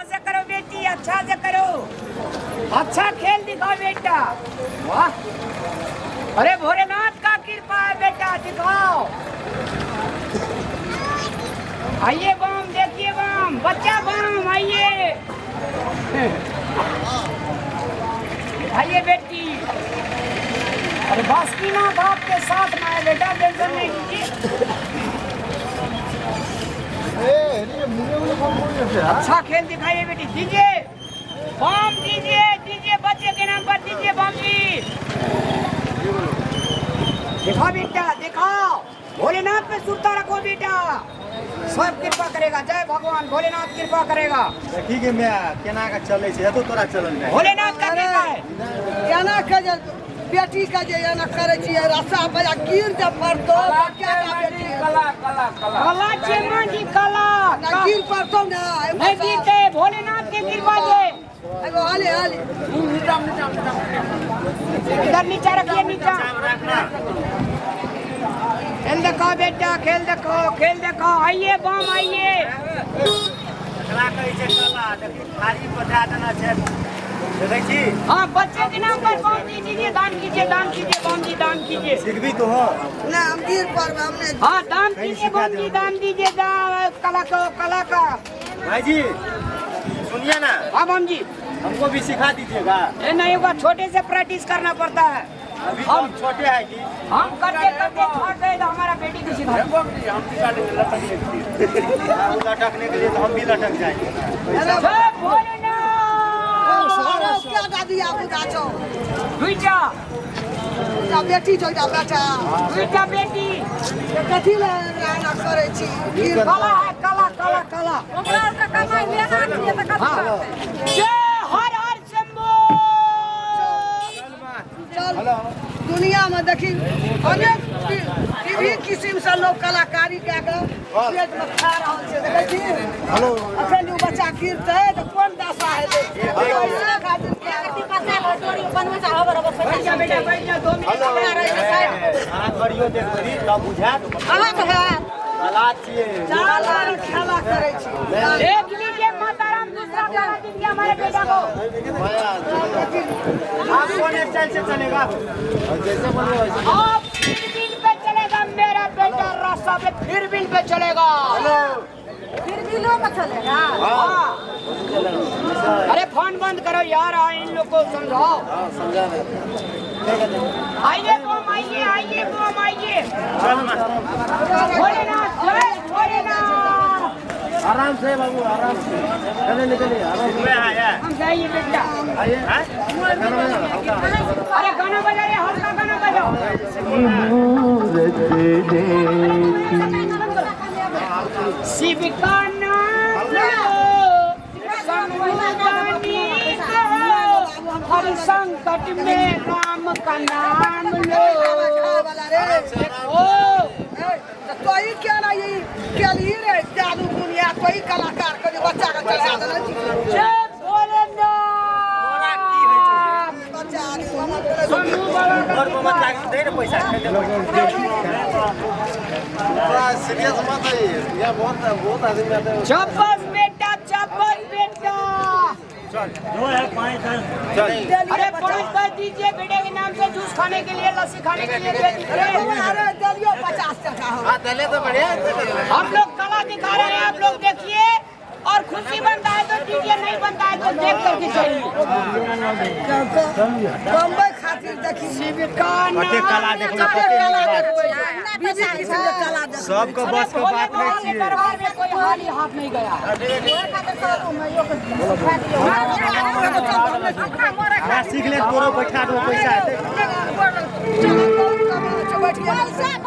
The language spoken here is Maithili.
अच्छा से करो बेटी, अच्छा से करो, अच्छा खेल दिखाओ बेटा। वाह, अरे भोलेनाथ का कृपा है बेटा, दिखाओ। आइए बम, देखिए बम, बच्चा बम, आइए आइए बेटी। अरे बासुकीनाथ आपके साथ में है बेटा, टेंशन नहीं लीजिए। अच्छा खेल दिखाइए बेटी, दीजिए बम, दीजिए दीजिए, बच्चे के नाम पर दीजिए बम जी। दिखाओ बेटा, दिखाओ, भोलेनाथ पे सुरता रखो बेटा, सब कृपा करेगा। जय भगवान भोलेनाथ कृपा करेगा। देखी गे my, केना के चलै छै, हेतौ तोरा चलल नहि। भोलेनाथ का कृपा है। एना के जे बेटी के जे एना करै छियै, रस्सा पर गिर जे पड़तौ, क्या का बेटी कला कला कला कला छे माँ जी, कला ना गिर पड़तौ ना। नहीं गिरते, भोलेनाथ के कृपा से। एगो हाले हाले इधर नीचा रखिए, नीचा। खेल देखो बेटा, खेल देखो, खेल देखो। आइए बम, आइए। एकरा कहै छै कला। देखी, थारी पर दए देना छै, देखै छी? हाँ, बच्चे के नाम पर बम जी दीजिए, दान कीजिए, दान कीजिए बम जी, दान कीजिए। सिखबी तो हो। ना, हम गिर पड़बै, हम नहि। हाँ, दान कीजिए बम जी, दान दीजिए, दान कला को, कला का। भाईजी, सुनिए ना। हाँ बम जी। हमको भी सिखा दीजिएगा। ये नहीं होगा, छोटे से प्रैक्टिस करना पड़ता है। अभी तो हम छोटे हैं कि हम करते करते थक गए तो हमारा बेटी को सिखा। हम सिखा देंगे लटकने के लिए। हाँ, लटकने के लिए तो हम भी लटक जाएंगे। जय भोलेनाथ। क्या दादी आबू छौ? दुईटा। एकटा बेटी छौ, एकटा बेटा। दुईटा बेटी। कथी लए एना करै छी? गिर कला है, कला कला कला। ओकरा आरके कमाइ लेना छियै तऽ कथी करतै? जय हर हर शंभो। चल, दुनिया में देखी, अनेक विभिन्न किसिम से लोग कलाकारी कए कऽ पेट में खा रहल छै। देखै छी, अखन जे ओ बच्चा गिरतै तऽ कोन दशा हेतै? पैसा खातिर कए रहल छै। बच्चा लऽ डोरी बनबै छै, हबर हबर पैसा। बैठ जा बेटा, बैठ जा, 2 मिनट। कपड़ा रहै छै साइड। अहाँ करियो, देखबही तब बुझायत। अहाँके हैत। कला छियै। कला खेला करै छी। देख लीजिए माता राम, दूसरा कला दिख गया हमारे बेटा को। आप कौन स्टाइल से चलेगा? अब फिर बिल पे चलेगा मेरा बेटा, रास्ता पे फिर बिल पे चलेगा। फिर बिलो में चलेगा। हाँ। अरे फोन बंद करो यार, आ इन लोग को समझाओ। आइए बम, आइए, आइए बम, आइए। भोलेनाथ, जय भोलेनाथ। आराम से बाबू, आराम से चले, निकलिए आराम से। हम जाइए बेटा। अरे गाना बजा रे, हल्का गाना बजाओ। शिव का नाम लो, शंभुदानी को, हर संकट में राम का नाम लो। खाय वाला रे। ओ। ए, तऽ तोही किया ना ई केलही रे जादू दुनिया? तोही कलाकार के जे बच्चा के चढ़ा देने छी। जय भोलेनाथ। बच्चा आगे मना करै छै। शंभू बाबा का घर पर मत लाग दे ने पैसा। सीरियस मत है यहाँ, बहुत बहुत आदमी आते हैं। चप्पल बेटा, चप्पल बेटा। अरे 5 10 दीजिए बेटे के नाम से, जूस खाने के लिए, लस्सी खाने के लिए दे दीजिए। अरे देलियो 50 टका हो। हाँ, दले तो बढ़िया है। हम लोग कला दिखा रहे हैं, आप लोग देखिए और खुशी बनता है तो दीजिए, नहीं बनता है तो देख करके चलिए। कमबै खातिर देखी। शिव का कते कला नाम। देखबै, कते कते कला नीक बात। देखबै, विभिन्न किसिम के कला देखबै। सबके बस के बात भोले नहि बाबा के छियै। दरबार में कोई हाली हाथ नहीं गया है। हमरा सीख ले, तोरो बैठा दो, पैसा हेतै। चलो, बहुत कमाइ छै, बैठ गेल।